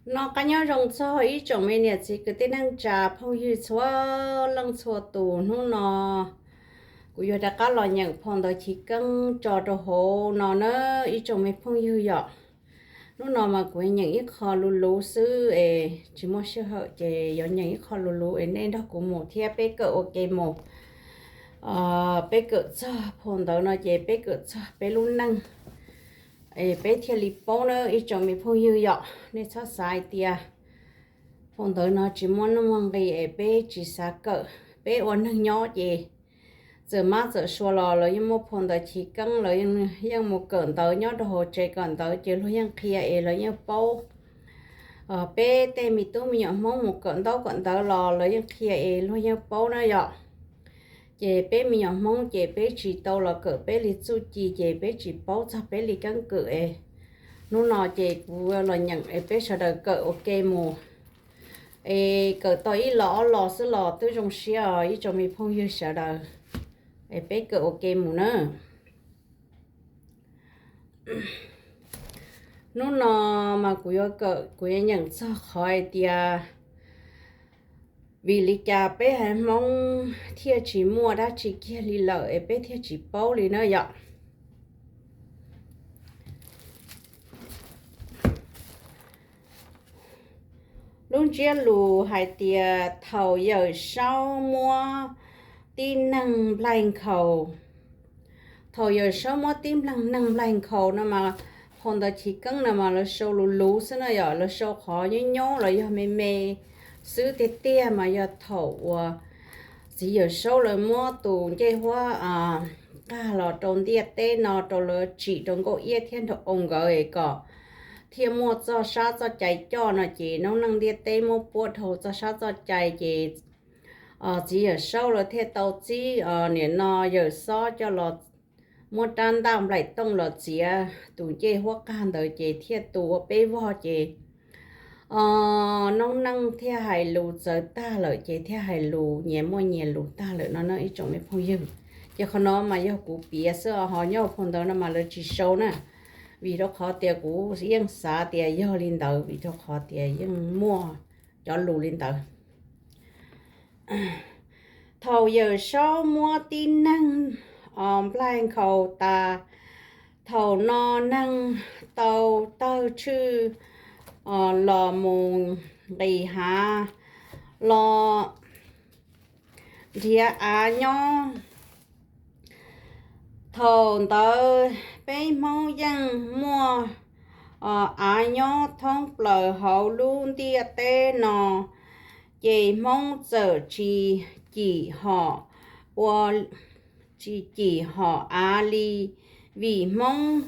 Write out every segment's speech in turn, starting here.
Noj qab nyob zoo txog ib tsoom me niam txiv kwv tij neej tsa phooj ywg txhua leej txhua tus. Hnub no kuv yuav rov qab los nyeem phau ntawv chiv keeb tso rau hauv no na ib tsoom me phooj ywg yom. Hnub no mas kuv nyeem ib qho luv luv xwb es tsis muaj sij hawm ces yuav nyeem ib qho luv luv es nej nrog kuv mus thiab peb kawm ua ke mus. Peb kawm txog phau ntawv no ces peb kawm txog peb lub neej es peb thiaj li paub na ib tsoom me phooj ywg yom. Nej txhob xav hais tias phau ntawv no tsis muaj nuj muaj nqis es peb tsis xav kawm. Peb ua neeg nyob ces txawm mab txawm sua los lawv yeej muaj phau ntawv chiv keeb, lawv yeej mus kawm ntawv nyob rau hauv tsev kawm ntawv ces luag yeej qhia es lawv yeej paub. Peb tej me tub me nyuam Hmoob mus kawm ntaub kawm ntawv los lawv yeej qhia es luag yeej paub na yom. Ces peb me nyuam Hmoob ces peb tsis tau los kawm peb li txuj ci ces peb tsis paub txog peb li keeb kwm es hnub no ces kuv los nyeem es peb sawv daws kawm ua ke mus. Es kawm tau ib los ob los xwb los twb zoo siab os ib tsoom me phooj ywg sawv daws. Es peb kawm ua ke mus na. Hnub no mas kuv yuav kawm, kuv yuav nyeem txog qhov hais tias vim li cas peb haiv Hmoob thiaj tsis muaj dab tsi kiag li lawm es peb thiaj tsis paub li na yom. Lub ntsiab lus hais tias thaum Yawm Saub muab tib neeg nplaig nkhaus. Thaum Yawm Saub muab tib neeg nplaig nkhaus no mas, phau ntawv chiv keeb no mas lawv sau luv luv xwb na yom, lawv sau qhov nyob nyob los yog me me xwb. Tiag tiag mas yog thaum uas txiv Yawm Saub lawv muab tus ncej huab qag los rau ntiaj teb no rau lawv tsim rau Nkauj Iab thiab Nraug Oo nkawd es kom thiaj muaj txoj sab txoj cai coj no ces noob neej ntiaj teb muab puab dhau txoj sab txoj cai ces txiv Yawm Saub lawv thiaj tau txib nim no Yawm Xob coj los muab rab ntaj nplaim tooj los txiav tus ncej huab qag ntawd ces thiaj tu ua peb vog ces noob neej thiaj hais lus txawv tag lawm ces thiaj hais lus nyias muaj nyias lus tag lawm no na ib tsoom me phooj ywg. Ces qhov no mas yog kuv piav xwb ho nyob phau ntawv no mas lawv tsis sau na, vim rau qhov tias kuv yeej xav tias yog li ntawd vim rau qhov tias yeej muaj cov lus li ntawd. Thaum Yawm Saub muab tib neeg nplaig nkhaus tas, thaum no neeg tau tawg tswj los mus nqis hav los nrhiav av nyob. Thaum ntawd peb Hmoob yeej muaj av nyob thoob plaws hauv lub ntiaj teb no, ces Hmoob txawm tsis cim hom ua, tsis cim hom av li, vim Hmoob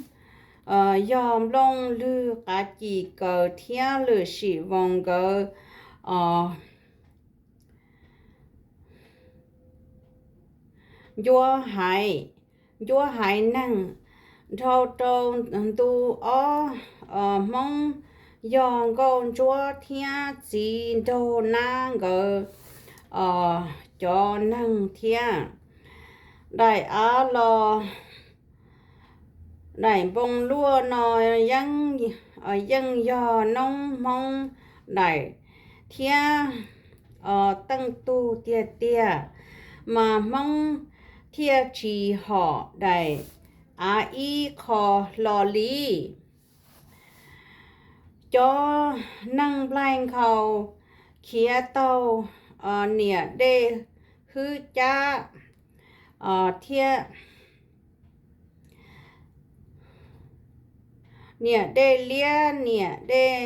yog nplooj lwg qav cim kaws thiab lwm sim voos nkawd ncuab haiv, ncuab haiv neeg. Dhau rau ntu ob, Hmoob yog nkauj ntsuab thiab txiv nraug nab nkawd cov neeg thiab. Daim av los daim npoo luaj no yeej yog noob Hmoob daim thiab teej tug tiag tiag, mas Hmoob thiaj tsis hom daim av ib qho hlo li. Cov neeg nplaig nkhaus khiav taug niam dej hwj cab thiab niam dej liab niam dej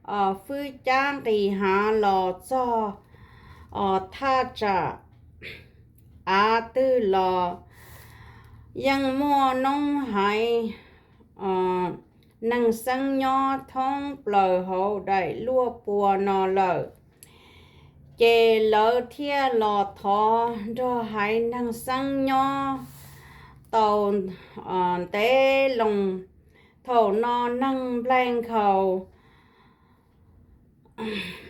hwj cab nqis hav los txog thaj tsam av twg los yeej muaj noob haiv neeg xeeb nyob thoob plaws hauv daim luaj pua no lawm. Ces lawv thiaj los thov nrog haiv neeg xeeb nyob tau ntev loo. Thaum no neeg nplaig nkhaus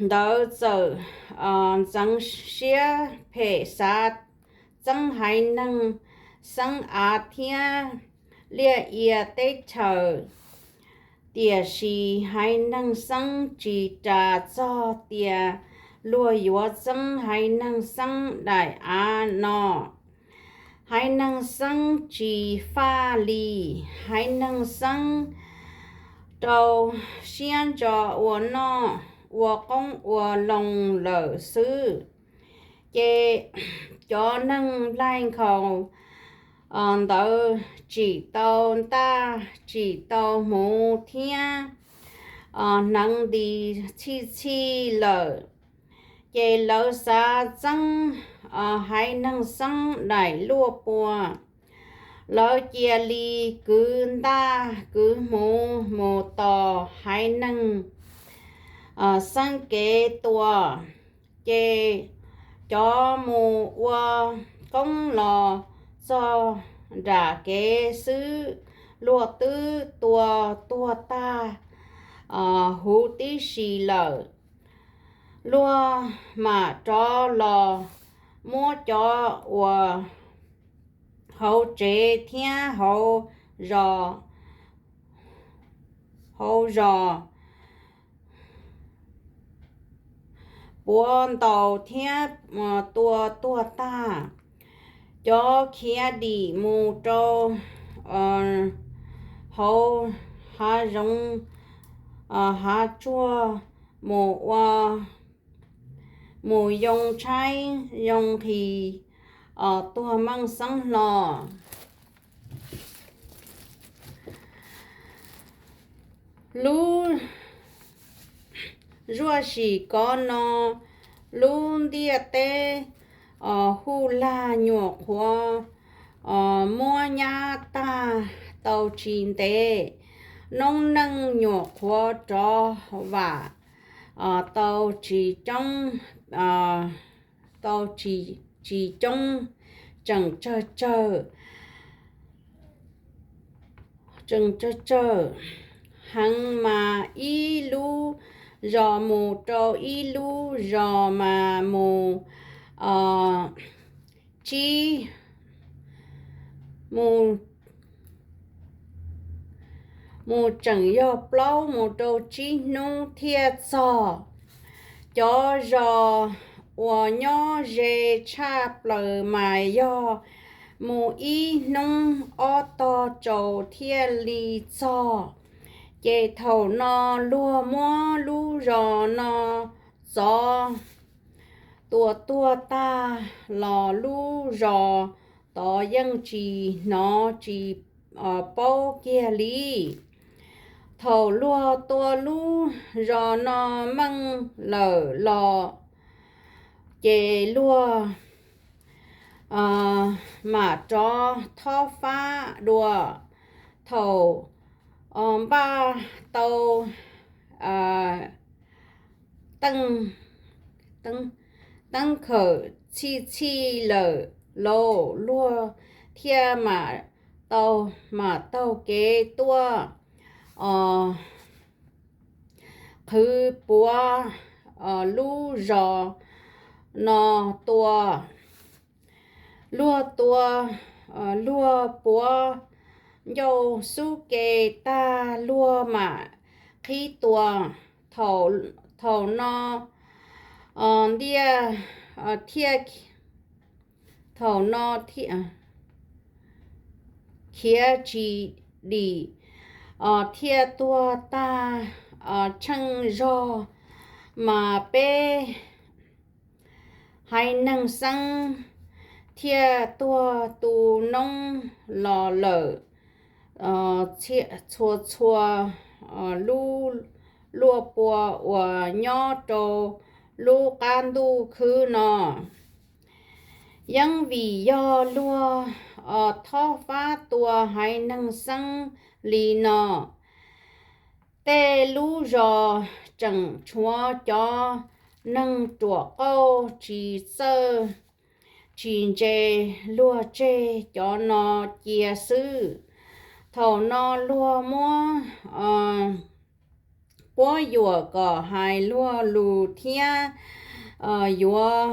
ntawd txawm ntxeev siab phem xav txeeb haiv neeg xeeb av thiab liaj ia teb chaws. Tiam sis Haiv Neeg Xeeb tsis ras txog tias luag yuav txeeb Haiv Neeg Xeeb daim av no. Haiv Neeg Xeeb tsis faj li. Haiv Neeg Xeeb rau siab ntso ua noj ua qoob ua loo lawm xwb. Ces cov neeg laig nkhaus ntawd tsim tau ntaj tsim tau hmuv thiab hneev nti txhij txhij lawm. Ces lawv xav txeeb Haiv Neeg Xeeb daim luaj pua. Lawv cia li kwv ntaj kwv hmuv mus tos Haiv Neeg Xeeb kev tua. Ces cov mus ua qoob los txog nram kev xwb, luag twb tua tuag tag huv tib si lawm. Luag mam rov los muab cov uas hauv tsev thiab hauv zos, hauv zos puav ntaus thiab tua tuag tag. Cov khiav dim mus rau hauv hav zoov hav tsuag mus ua, mus yoo tshaib yoo nqhis tuag meej xeeb hlo. Lub zuaj sim kov no, lub ntiaj teb huj laj nyuam qhuav muab nyab tag tau tsis ntev, noob neej nyuam qhuav rov vam tau tsis coob, tau tsis coob, tseem tsawg tsawg, tseem tsawg tsawg heev mas ib lub zos mus rau ib lub zos mas mus tsib, mus mus tseem yog plaub mus rau tsib hnub thiaj txog. Cov zos uas nyob ze tshaj plaws mas yog mus ib hnub ob tog tsaus thiaj li txog. Ces thaum no luag muab lub zos no txov tua tuag tag los lub zos tod yeej tsis hnov tsis paub kiag li. Thaum luag tua lub zos no meej lawm los ces luag mam rov thob fab dua. Thaum npaj tau teej, teeb khawm txhij txhij lawm lauj, luag thiaj mam tau, mam taug kev tuaj qhwv puav lub zos no tua. Luag tua, luag puav ncauj xub ke tag luag mam qhib tua. Thaum no ntiaj, thiaj, thaum no thiaj khiav tsis dim thiaj tuag tag tsheej zog, mas peb haiv neeg Xeeb thiaj tuag tu noob los lawm txhua txhua lub luaj pua uas nyob rau lub qab ntuj khwb no. Yeeb vim yog luag thob fab tua haiv neeg Xeeb li no, tej lub zos tseem tshuav cov neeg ruam qauj tsis txawj tsis ntse, luag tseg cov no cia xwb. Thaum no luag muab quab yuam kom hais luag lus thiab yuav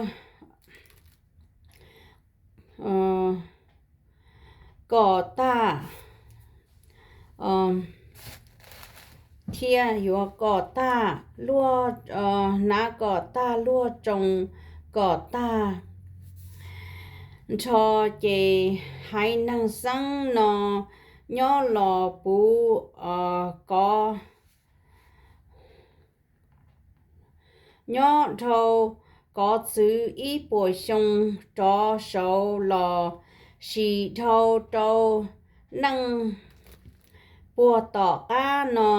kom tag, thiaj yuav kom tag, luag hnav kom tag, luag tsoo kom tag nrho. Ces haiv neeg xeeb no nyob los puv kov, nyob dhau kov txwv ib puas xyoo rov saud los sis dhau rau neej puag tom qab no,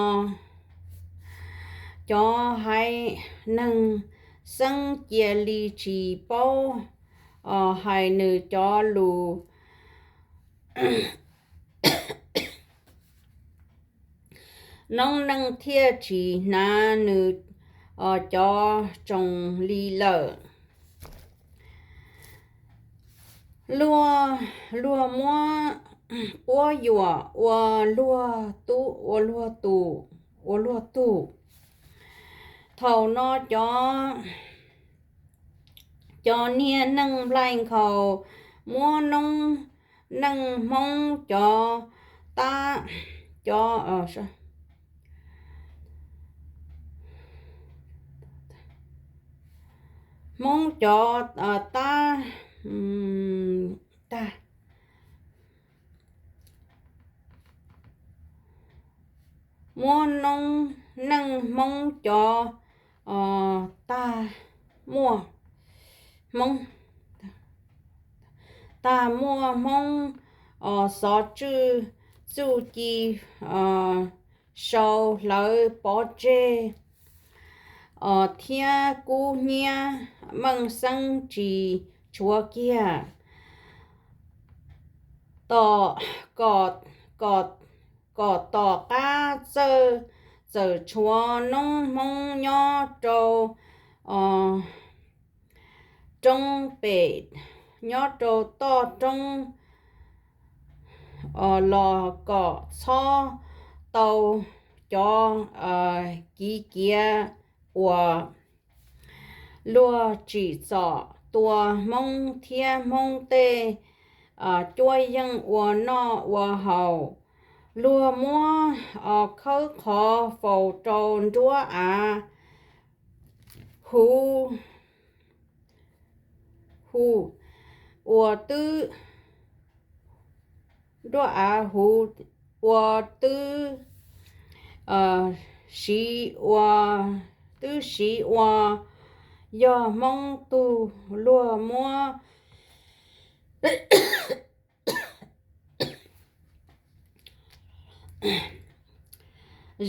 cov haiv neeg xeeb cia li tsis paub hais nws cov lus noob neej thiaj tsis hnav nws cov tsoo li lawm. Luag, luag muab quab yuam ua luag tub, ua luag tus, ua luag tug. Thaum no cov, cov niag neeg nplaig nkhaus muab noob neej Hmoob cov tab, cov Hmoob cov tab, tag, muab noob neej Hmoob cov tag muaj Hmoob, tag muaj Hmoob xov tswj txuj ci sau hlawv pov tseg thiab kub hnyiab meej xeeb tsis tshuav kiag. Tom, kom, kom tom qab txawj txawm tshuav noob Hmoob nyob rau roob pem, nyob rau toj roob los kom txhob tau cov kiv kiav uas luag tsim txom tua Hmoob thiab Hmoob tej cuab yeej ua noj ua haus. Luag muab khawb qhov faus rau nruab av huv, huv ua twb, nruab av huv ua twb siv ua, twb siv ua yog Hmoob tug. Luag muab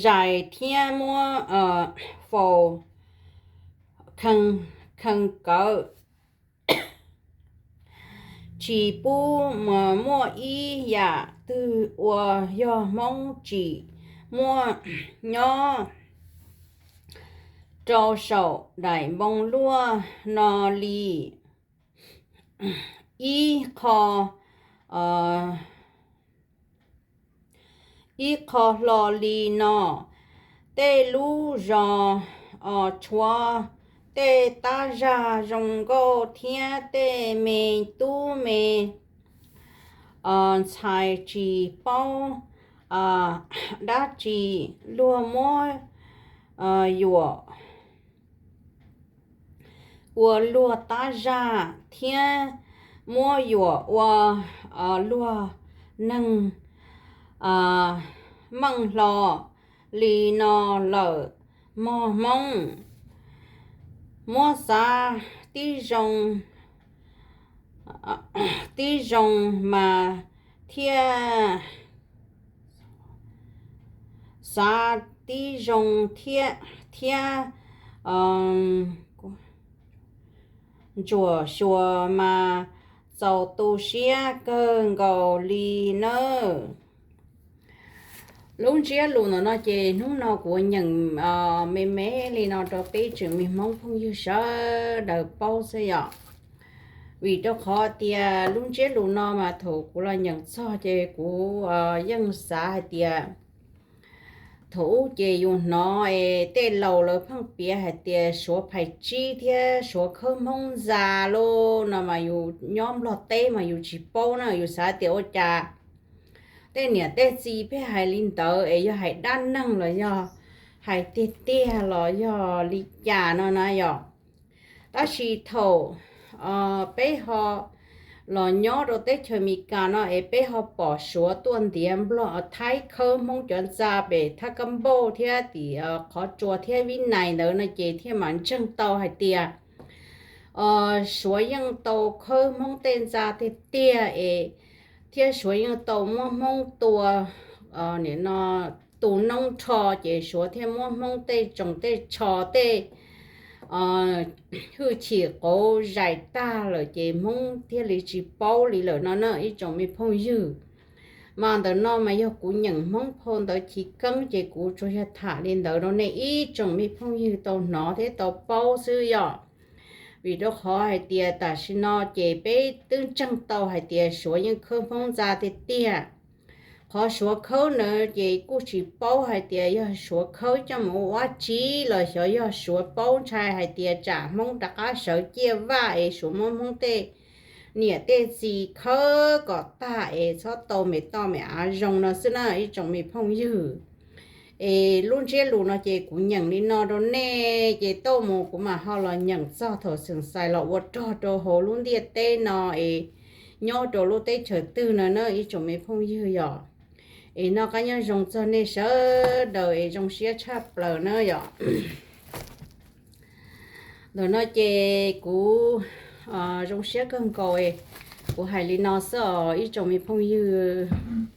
zais thiab muab faus khee kawv, tsis pub muaj ib yam twg uas yog Hmoob tsim muaj nyob rau saum daim npoo luaj no li. Ib qho, ib qho hlo li no, tej lub zos tshuav tej tab zaj zoo nkauj thiab tej me tub me ntxhais tsis paub dab tsi, luag muab yuam ua luag tab zaj thiab muab yuam ua luag neeg meej hlo li no lawm mog Hmoob. Muab xav tib zoo, tib zoo mas thiaj, xav tib zoo thiab, thiab ntsuam xyuas mas txaus tu siab kawg nkaus li nawb. Lub ntsiab lus ntawm no ces hnub no kuv nyeem me me li no rau peb tsev me Hmoob phooj ywg sawv daws paub xwb yom. Vim rau qhov tias lub ntsiab lus no mas thaum kuv los nyeem txog ces kuv yeej xav hais tias thaum ub ces yus hnov es tej laus lawv pheej piav hais tias suav phais tsib thiab suav khawb Hmoob ntxa lauj no mas yus nyob Nplog teb mas yus tsis paub na, yus xav tias ua cas tej niam tej txiv pheej hais li ntawd es yog hais dab neeg los yog hais tiag tiag los yog li cas no na yom. Tab sis thaum peb ho los nyob rau teb chaws Amelikas no es peb ho pom Suav tuaj ntiav Nplog Thaib khawb Hmoob cov ntxa pem thaj kab npauj thiab tim qhov tsua thiab Vib Nais ntawd no ces thiaj mam ntseeg tau hais tias Suav yeej tau khawb Hmoob tej ntxa tiag tiag es thiab Suav yeej tau muab Hmoob tua, nim no tu noob rho ces Suav thiaj muab Hmoob tej tsoos tej tsho tej hwj chim qauv zais tag lawm ces Hmoob thiaj li tsis paub li lawm no na ib tsoom me phooj ywg. Mas ntawm no mas yog kuv nyeem Hmoob phau ntawv chiv keeb ces kuv tsuas yog tham li ntawd rau nej ib tsoom me phooj ywg tau hnov thiab tau paub xwb yom. Vim rau qhov hais tias tam sim no ces peb twb ntseeg tau hais tias Suav yeej khawb Hmoob ntxa tiag tiag. Qhov Suav khawb ntawd ces kuj tsis paub hais tias yog Suav khawb coj mus ua dab tsi los xyov yog Suav paub ntshai hais tias tsam Hmoob rov qab sawv ciaj vaj es Suav muab Hmoob tej niam tej txiv khawb kom tag es txhob tau me toj me av zoo no xwb na ib tsoom me phooj ywg. Es lub ntsiab lus no ces kuv nyeem li no rau nej ces tau mus kuv mam ho los nyeem txog thaum Xeem Xais los ua rog rau hauv lub ntiaj teb no es nyob rau lub teb chaws twg no na ib tsoom me phooj ywg yom. Es noj qab nyob zoo txog nej sawv daws es zoo siab tshaj plaws na yom. Ntawm no ces kuv zoo siab kawg nkaus, kuv hais li no xwb os ib tsoom me phooj ywg.